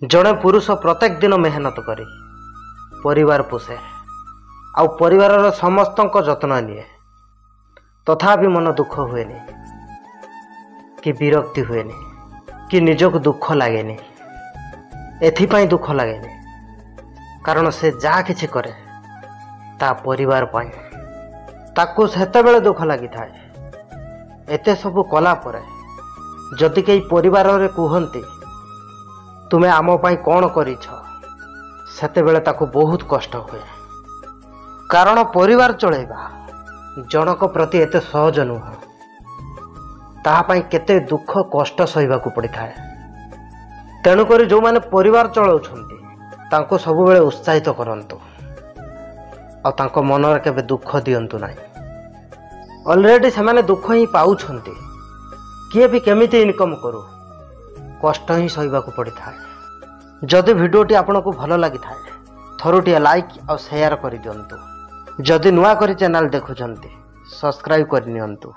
ଜଣେ ପୁରୁଷ ପ୍ରତ୍ୟେକ ଦିନ ମେହନତ କରି ପରିବାର ପୋଷେ ଆଉ ପରିବାରର ସମସ୍ତଙ୍କ ଯତ୍ନ ନିଏ, ତଥାପି ମନ ଦୁଃଖ ହୁଏନି କି ବିରକ୍ତି ହୁଏନି କି ନିଜକୁ ଦୁଃଖ ଲାଗେନି। ଏଥିପାଇଁ ଦୁଃଖ ଲାଗେନି କାରଣ ସେ ଯାହା କିଛି କରେ ତା ପରିବାର ପାଇଁ। ତାକୁ ସେତେବେଳେ ଦୁଃଖ ଲାଗିଥାଏ ଏତେ ସବୁ କଲା ପରେ ଯଦି କେହି ପରିବାରରେ କୁହନ୍ତି ତୁମେ ଆମ ପାଇଁ କ'ଣ କରିଛ, ସେତେବେଳେ ତାକୁ ବହୁତ କଷ୍ଟ ହୁଏ। କାରଣ ପରିବାର ଚଳେଇବା ଜଣକ ପ୍ରତି ଏତେ ସହଜ ନୁହଁ, ତାହା ପାଇଁ କେତେ ଦୁଃଖ କଷ୍ଟ ସହିବାକୁ ପଡ଼ିଥାଏ। ତେଣୁକରି ଯେଉଁମାନେ ପରିବାର ଚଳାଉଛନ୍ତି ତାଙ୍କୁ ସବୁବେଳେ ଉତ୍ସାହିତ କରନ୍ତୁ ଆଉ ତାଙ୍କ ମନରେ କେବେ ଦୁଃଖ ଦିଅନ୍ତୁ ନାହିଁ। ଅଲରେଡ଼ି ସେମାନେ ଦୁଃଖ ହିଁ ପାଉଛନ୍ତି, କିଏ ବି କେମିତି ଇନକମ୍ କରୁ କଷ୍ଟ ହିଁ ସହିବାକୁ ପଡ଼ିଥାଏ। ଯଦି ଭିଡ଼ିଓଟି ଆପଣଙ୍କୁ ଭଲ ଲାଗିଥାଏ ଥରୁଟିଏ ଲାଇକ୍ ଆଉ ସେୟାର କରିଦିଅନ୍ତୁ। ଯଦି ନୂଆ କରି ଚ୍ୟାନେଲ୍ ଦେଖୁଛନ୍ତି ସବସ୍କ୍ରାଇବ୍ କରିନିଅନ୍ତୁ।